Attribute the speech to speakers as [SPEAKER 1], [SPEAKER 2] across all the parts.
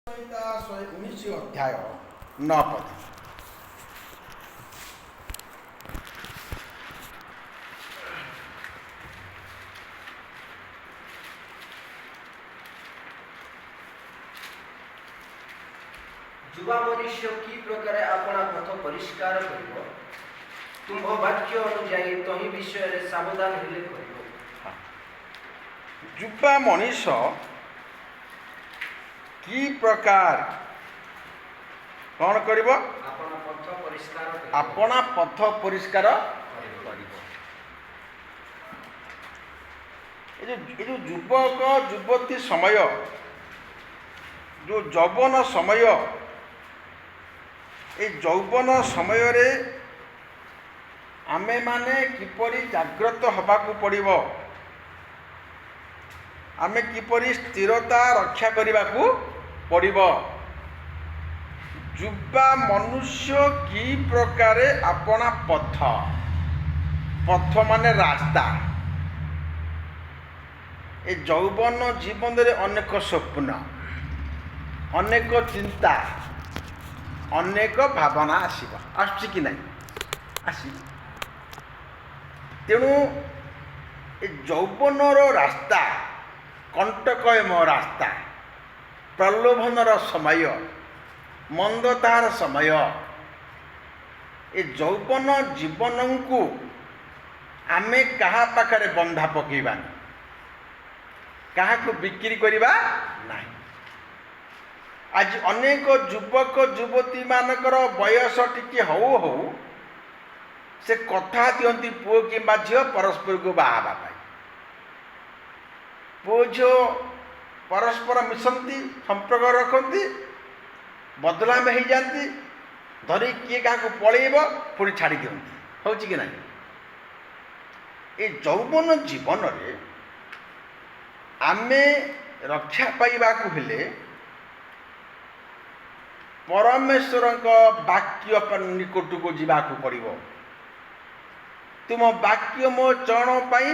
[SPEAKER 1] ସଂହିତା 119 ଅଧ୍ୟାୟ 9 ପଦ।
[SPEAKER 2] ଯୁବା ମନୁଷ୍ୟ କି ପ୍ରକାରେ ଆପଣା ପଥ ପରିଷ୍କାର କରିବ? ତୁମ୍ଭ ବାକ୍ୟ ଅନୁଯାୟୀ ତହିଁ ବିଷୟରେ ସାବଧାନ ହେଲେ କରିବ।
[SPEAKER 1] ଯୁବା ମଣିଷ କି ପ୍ରକାର କ'ଣ କରିବ?
[SPEAKER 2] ଆପଣା ପଥ ପରିଷ୍କାର କରିବ।
[SPEAKER 1] ଆପଣା ପଥ ପରିଷ୍କାର କରିବ। ଏ ଯୋଉ ଯୁବକ ଯୁବତୀ ସମୟ, ଯୋଉ ଯୌବନ ସମୟ, ଏଇ ଯୌବନ ସମୟରେ ଆମେମାନେ କିପରି ଜାଗ୍ରତ ହେବାକୁ ପଡ଼ିବ, ଆମେ କିପରି ସ୍ଥିରତା ରକ୍ଷା କରିବାକୁ ପଡ଼ିବ। ଯୁବା ମନୁଷ୍ୟ କି ପ୍ରକାରେ ଆପଣା ପଥ, ପଥ ମାନେ ରାସ୍ତା। ଏ ଯୌବନ ଜୀବନରେ ଅନେକ ସ୍ୱପ୍ନ, ଅନେକ ଚିନ୍ତା, ଅନେକ ଭାବନା ଆସିବ। ଆସୁଛି କି ନାହିଁ? ଆସିବ। ତେଣୁ ଏ ଯୌବନର ରାସ୍ତା କଣ୍ଟକମୟ ରାସ୍ତା, ପ୍ରଲୋଭନର ସମୟ, ମନ୍ଦତାର ସମୟ। ଏ ଯୌବନ ଜୀବନକୁ ଆମେ କାହା ପାଖରେ ବନ୍ଧା ପକେଇବାନି, କାହାକୁ ବିକ୍ରି କରିବା ନାହିଁ। ଆଜି ଅନେକ ଯୁବକ ଯୁବତୀମାନଙ୍କର ବୟସ ଟିକେ ହଉ ହଉ ସେ କଥା ଦିଅନ୍ତି ପୁଅ କିମ୍ବା ଝିଅ ପରସ୍ପରକୁ ବାହା ହେବା ପାଇଁ। ପୁଅ ଝିଅ ପରସ୍ପର ମିଶନ୍ତି, ସମ୍ପର୍କ ରଖନ୍ତି, ବଦନାମ ହେଇଯାଆନ୍ତି, ଧରି କିଏ କାହାକୁ ପଳେଇବ, ପୁଣି ଛାଡ଼ି ଦିଅନ୍ତି। ହେଉଛି କି ନାହିଁ? ଏ ଯୌବନ ଜୀବନରେ ଆମେ ରକ୍ଷା ପାଇବାକୁ ହେଲେ ପରମେଶ୍ୱରଙ୍କ ବାକ୍ୟ ନିକଟକୁ ଯିବାକୁ ପଡ଼ିବ। ତୁମ ବାକ୍ୟ ମୋ ଚରଣ ପାଇଁ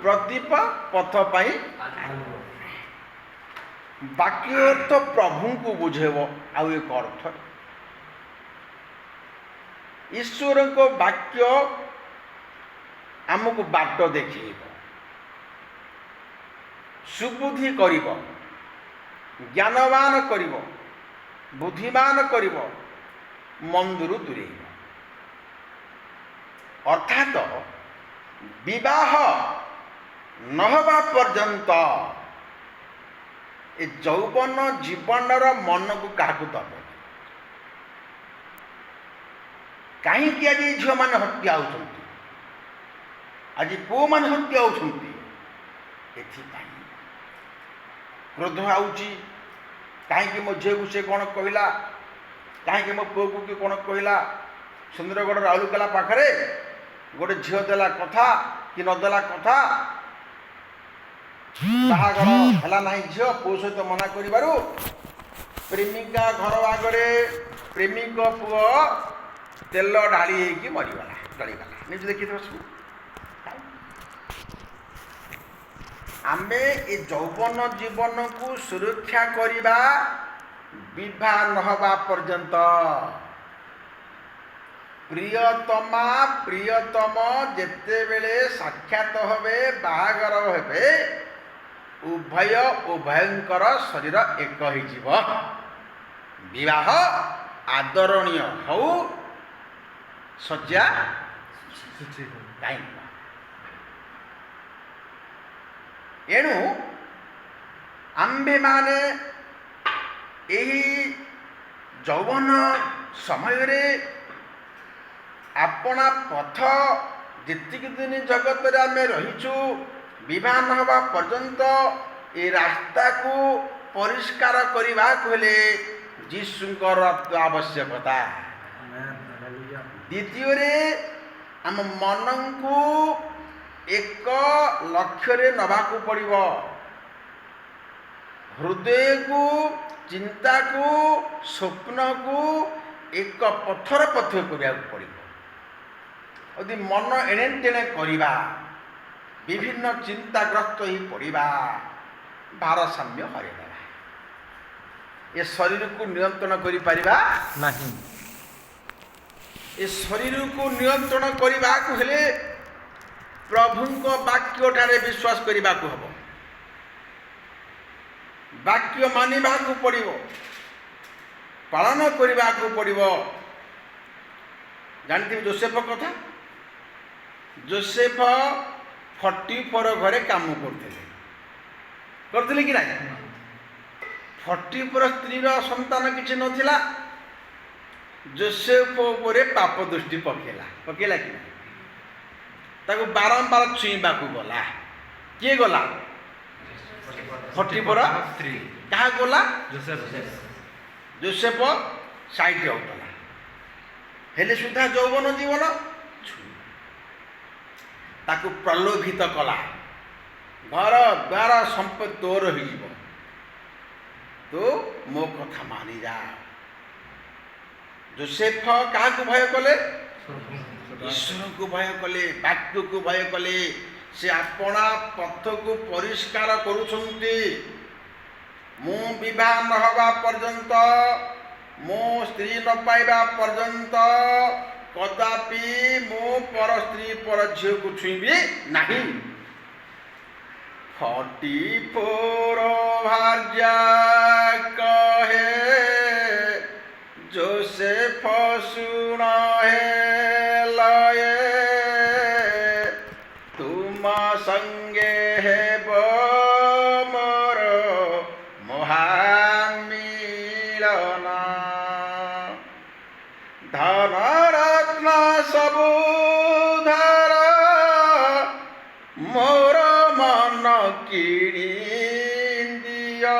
[SPEAKER 1] ପ୍ରଦୀପ, ପଥ ପାଇଁ। ବାକ୍ୟ ଅର୍ଥ ପ୍ରଭୁଙ୍କୁ ବୁଝେଇବ, ଆଉ ଏକ ଅର୍ଥ ଈଶ୍ୱରଙ୍କ ବାକ୍ୟ ଆମକୁ ବାଟ ଦେଖେଇବ, ସୁବୁଦ୍ଧି କରିବ, ଜ୍ଞାନବାନ କରିବ, ବୁଦ୍ଧିମାନ କରିବ, ମନ୍ଦରୁ ଦୂରେଇବ। ଅର୍ଥାତ ବିବାହ ନହେବା ପର୍ଯ୍ୟନ୍ତ ଏ ଯୌବନ ଜୀବନର ମନକୁ କାହାକୁ ଦବ? କାହିଁକି ଆଜି ଝିଅମାନେ ହତ୍ୟା ହେଉଛନ୍ତି, ଆଜି ପୁଅମାନେ ହତ୍ୟା ହେଉଛନ୍ତି? ଏଥିପାଇଁ କ୍ରୋଧ ଆଉଛି, କାହିଁକି ମୋ ଝିଅକୁ ସେ କ'ଣ କହିଲା, କାହିଁକି ମୋ ପୁଅକୁ କିଏ କ'ଣ କହିଲା। ସୁନ୍ଦରଗଡ଼ ରାଉରକେଲା ପାଖରେ ଗୋଟେ ଝିଅ ଦେଲା କଥା କି ନଦେଲା କଥା, ବାହାଘର ହେଲା ନାହିଁ ଝିଅ ପୁଅ ସହିତ ମନା କରିବାରୁ ପ୍ରେମିକା ଘର ଆଗରେ ପ୍ରେମିକ ପୁଅ ତେଲ ଢାଳି ହେଇକି ମରିଗଲା, ଜଳିଗଲା। ନିଜେ ଦେଖିଥିବ ସବୁ। ଆମେ ଏ ଯୌବନ ଜୀବନକୁ ସୁରକ୍ଷା କରିବା ବିବାହ ନହେବା ପର୍ଯ୍ୟନ୍ତ। ପ୍ରିୟତମା ପ୍ରିୟତମ ଯେତେବେଳେ ସାକ୍ଷାତ ହେବେ, ବାହାଘର ହେବେ, ଉଭୟ ଉଭୟଙ୍କର ଶରୀର ଏକ ହେଇଯିବ। ବିବାହ ଆଦରଣୀୟ ହଉ, ଶଯ୍ୟା କାହିଁକି? ଏଣୁ ଆମ୍ଭେମାନେ ଏହି ଯୌବନ ସମୟରେ ଆପଣା ପଥ, ଯେତିକି ଦିନ ଜଗତରେ ଆମେ ରହିଛୁ, ବିବାହ ନ ହେବା ପର୍ଯ୍ୟନ୍ତ ଏ ରାସ୍ତାକୁ ପରିଷ୍କାର କରିବାକୁ ହେଲେ ଯୀଶୁଙ୍କର ଆବଶ୍ୟକତା। ଦ୍ୱିତୀୟରେ ଆମ ମନକୁ ଏକ ଲକ୍ଷ୍ୟରେ ନେବାକୁ ପଡ଼ିବ, ହୃଦୟକୁ, ଚିନ୍ତାକୁ, ସ୍ୱପ୍ନକୁ ଏକ ପଥର ପଥ କରିବାକୁ ପଡ଼ିବ। ଯଦି ମନ ଏଣେ ତେଣେ କରିବା, ବିଭିନ୍ନ ଚିନ୍ତାଗ୍ରସ୍ତ ହେଇ ପଡ଼ିବା, ଭାରସାମ୍ୟ ହରାଇଦେବା। ଏ ଶରୀରକୁ ନିୟନ୍ତ୍ରଣ କରିପାରିବା
[SPEAKER 3] ନାହିଁ।
[SPEAKER 1] ଏ ଶରୀରକୁ ନିୟନ୍ତ୍ରଣ କରିବାକୁ ହେଲେ ପ୍ରଭୁଙ୍କ ବାକ୍ୟଠାରେ ବିଶ୍ୱାସ କରିବାକୁ ହେବ, ବାକ୍ୟ ମାନିବାକୁ ପଡ଼ିବ, ପାଳନ କରିବାକୁ ପଡ଼ିବ। ଜାଣିଥିବେ ଜୋସେଫ କଥା। ଜୋସେଫ ଫଟିଫର ଘରେ କାମ କରୁଥିଲେ। କରୁଥିଲେ କି ନାହିଁ? ଫଟିଫର ସ୍ତ୍ରୀର ସନ୍ତାନ କିଛି ନଥିଲା। ଜୋସେଫ ଉପରେ ପାପ ଦୃଷ୍ଟି ପକେଇଲା। ପକେଇଲା କି ନାହିଁ? ତାକୁ ବାରମ୍ବାର ଛୁଇଁବାକୁ ଗଲା। କିଏ ଗଲା? ଫଟିଫର
[SPEAKER 3] ସ୍ତ୍ରୀ।
[SPEAKER 1] କାହାକୁ ଗଲା?
[SPEAKER 3] ଜୋସେଫ।
[SPEAKER 1] ଜୋସେଫ ସାଇଡ୍ ହେଉଥିଲା, ହେଲେ ସୁଦ୍ଧା ଯୌବନ ଜୀବନ ଛୁଇଁ ତାକୁ ପ୍ରଲୋଭିତ କଲା। ଘର ଦ୍ୱାର ସମ୍ପତ୍ତି ତୋର ହେଇଯିବ, ତୁ ମୋ କଥା ମାନିଯା। ଜୋସେଫ କାହାକୁ ଭୟ କଲେ? ଈଶ୍ୱରଙ୍କୁ ଭୟ କଲେ, ବାକ୍ୟକୁ ଭୟ କଲେ। ସେ ଆପଣା ପଥକୁ ପରିଷ୍କାର କରୁଛନ୍ତି। ମୁଁ ବିବାହ ନ ହେବା ପର୍ଯ୍ୟନ୍ତ, ମୁଁ ସ୍ତ୍ରୀ ନ ପାଇବା ପର୍ଯ୍ୟନ୍ତ କଦାପି ମୁଁ ପର ସ୍ତ୍ରୀ, ପର ଝିଅକୁ ଛୁଇଁବି ନାହିଁ। ଫଟିଫର ଭାର୍ଯ୍ୟା କହେ, ଜୋସେଫ ଶୁଣ ହେ ଲଏ, ତୁମ ସଙ୍ଗେ ହେବ ମୋର ମହାମିଳନ। ଧନ ରତ୍ନ ସବୁ ଧର, ମୋର ମନ କିଣି ଦିଅ।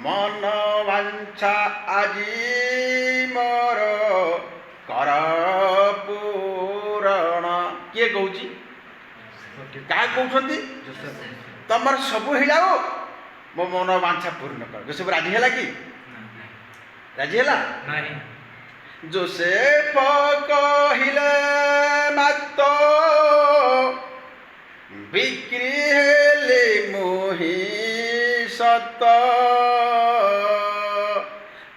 [SPEAKER 1] ମନ ବାଞ୍ଛା ଆଜି ମୋର କର ପୂରଣ। କିଏ କହୁଛି? କାହା କହୁଛନ୍ତି? ତମର ସବୁ ହେଇଯାଉ, ମୋ ମନ ବାଞ୍ଛା ପୂର୍ଣ୍ଣ କର। ଜୋସେଫ ରାଜି ହେଲା କି? ରାଜି ହେଲା?
[SPEAKER 3] ନାହିଁ।
[SPEAKER 1] ଜୋସେଫ କହିଲେ, ମାତ, ବିକ୍ରି ହେଲି ମୁହିଁ ସତ,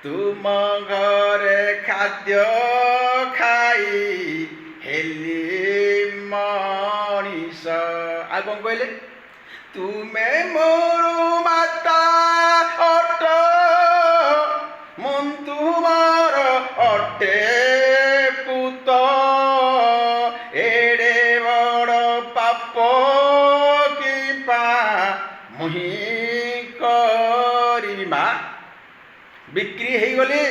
[SPEAKER 1] ତୁମ ଘରେ ଖାଦ୍ୟ ଖାଇ ହେଲି ମଣିଷ। ଆଉ କ'ଣ କହିଲେ? ତୁମେ ମୋର ମାତା ଅଟ, ମୁଁ ତୁମର ଅଟେ ପୁତ। ଏଡ଼େ ବଡ଼ ପାପ କିପା ମୁହିଁ କରିବି? ମା, ବିକ୍ରି ହେଇଗଲି,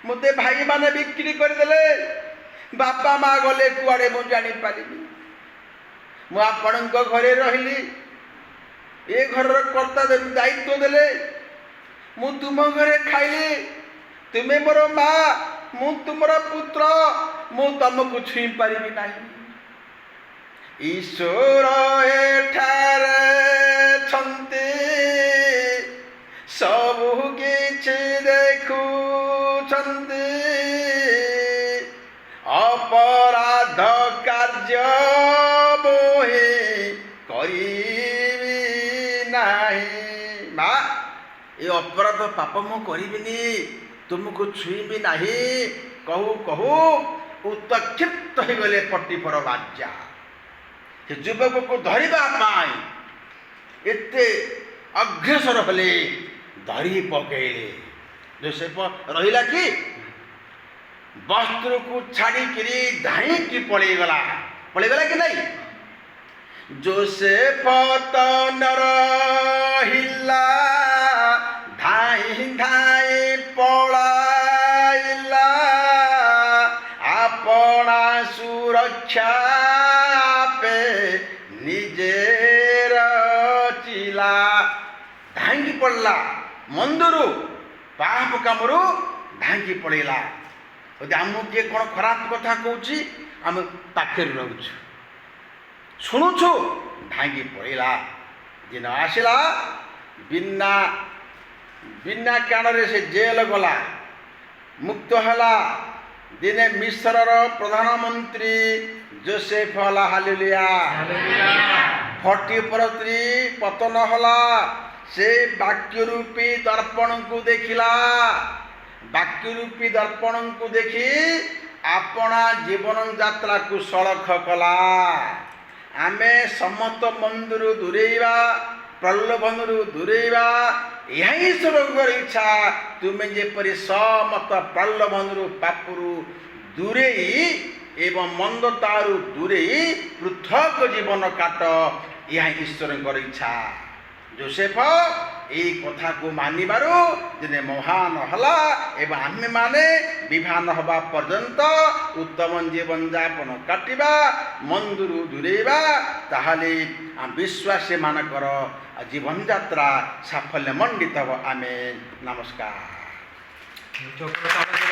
[SPEAKER 1] ମୋତେ ଭାଇମାନେ ବିକ୍ରି କରିଦେଲେ। ବାପା ମା ଗଲେ କୁଆଡ଼େ ମୁଁ ଜାଣିପାରିବି। ମୁଁ ଆପଣଙ୍କ ଘରେ ରହିଲି। ଏ ଘରର କର୍ତ୍ତା ଦାୟିତ୍ୱ ଦେଲେ। ମୁଁ ତୁମ ଘରେ ଖାଇଲି। ତୁମେ ମୋର ମା, ମୁଁ ତୁମର ପୁତ୍ର। ମୁଁ ତମକୁ ଛୁଇଁ ପାରିବି ନାହିଁ। ଈଶ୍ୱର ଏଠାରେ ଛନ୍ତି, ସବୁ କିଛି ଦେଖୁଛନ୍ତି। ଅପରାଧ କାର୍ଯ୍ୟ ମୁହିଁ କରିବି ନାହିଁ। ମା, ଏ ଅପରାଧ ପାପ ମୁଁ କରିବିନି, ତୁମକୁ ଛୁଇଁବି ନାହିଁ। କହୁ କହୁ ଉତ୍କ୍ଷିପ୍ତ ହେଇଗଲେ ପଟିଫର ଭାର୍ଯ୍ୟା। ସେ ଯୁବକକୁ ଧରିବା ପାଇଁ ଏତେ ଅଗ୍ରସର ହେଲେ, ଧରି ପକେଇଲେ। ଜୋସେଫ ରହିଲା କି? ବସ୍ତ୍ରକୁ ଛାଡ଼ିକିରି ଧାଇଁକି ପଳେଇଗଲା। ପଳେଇଗଲା କି ନାଇଁ? ଜୋସେଫ ତ ନ ରହିଲା, ଧାଇଁ ଧାଇଁ ପଳାଇଲା। ଆପଣା ସୁରକ୍ଷା ଆପେ ନିଜେ ରଚିଲା। ଧାଇଁକି ପଡ଼ିଲା ମନ୍ଦରୁ, ପାପ କାମରୁ ଧାଇଁକି ପଳେଇଲା। ଯଦି ଆମକୁ କିଏ କ'ଣ ଖରାପ କଥା କହୁଛି, ଆମେ ପାଖରେ ରହୁଛୁ, ଶୁଣୁଛୁ, ଧାଇଁକି ପଳେଇଲା। ଦିନ ଆସିଲା, ବିନା ବିନା କାରଣରେ ସେ ଜେଲ ଗଲା, ମୁକ୍ତ ହେଲା। ଦିନେ ମିଶ୍ରର ପ୍ରଧାନମନ୍ତ୍ରୀ ଜୋସେଫ ହେଲା। ହାଲେଲୁୟା! ଫଟିଫର ସ୍ତ୍ରୀ ପତନ ହେଲା। ସେ ବାକ୍ୟ ରୂପୀ ଦର୍ପଣକୁ ଦେଖିଲା। ବାକ୍ୟ ରୂପୀ ଦର୍ପଣକୁ ଦେଖି ଆପଣା ଜୀବନ ଯାତ୍ରାକୁ ସଳଖ କଲା। ଆମେ ସମସ୍ତ ମନ୍ଦରୁ ଦୂରେଇବା, ପ୍ରଲୋଭନରୁ ଦୂରେଇବା, ଏହା ହିଁ ଈଶ୍ୱରଙ୍କର ଇଚ୍ଛା। ତୁମେ ଯେପରି ସମସ୍ତ ପ୍ରଲୋଭନରୁ, ପାପରୁ ଦୂରେଇ ଏବଂ ମନ୍ଦତାରୁ ଦୂରେଇ ପୃଥକ ଜୀବନ କାଟ, ଏହା ଈଶ୍ୱରଙ୍କର ଇଚ୍ଛା। ଜୋସେଫ ଏଇ କଥାକୁ ମାନିବାରୁ ଦିନେ ମହାନ ହେଲା ଏବଂ ଆମେମାନେ ବିଭାନ ହେବା ପର୍ଯ୍ୟନ୍ତ ଉତ୍ତମ ଜୀବନଯାପନ କାଟିବା, ମନ୍ଦରୁ ଦୂରେଇବା, ତାହେଲେ ଆମ ବିଶ୍ୱାସୀମାନଙ୍କର ଜୀବନଯାତ୍ରା ସାଫଲ୍ୟ ମଣ୍ଡିତ ହେବ। ଆମେ ନମସ୍କାର।
[SPEAKER 3] ଉଚ୍ଚ କରତାଳି।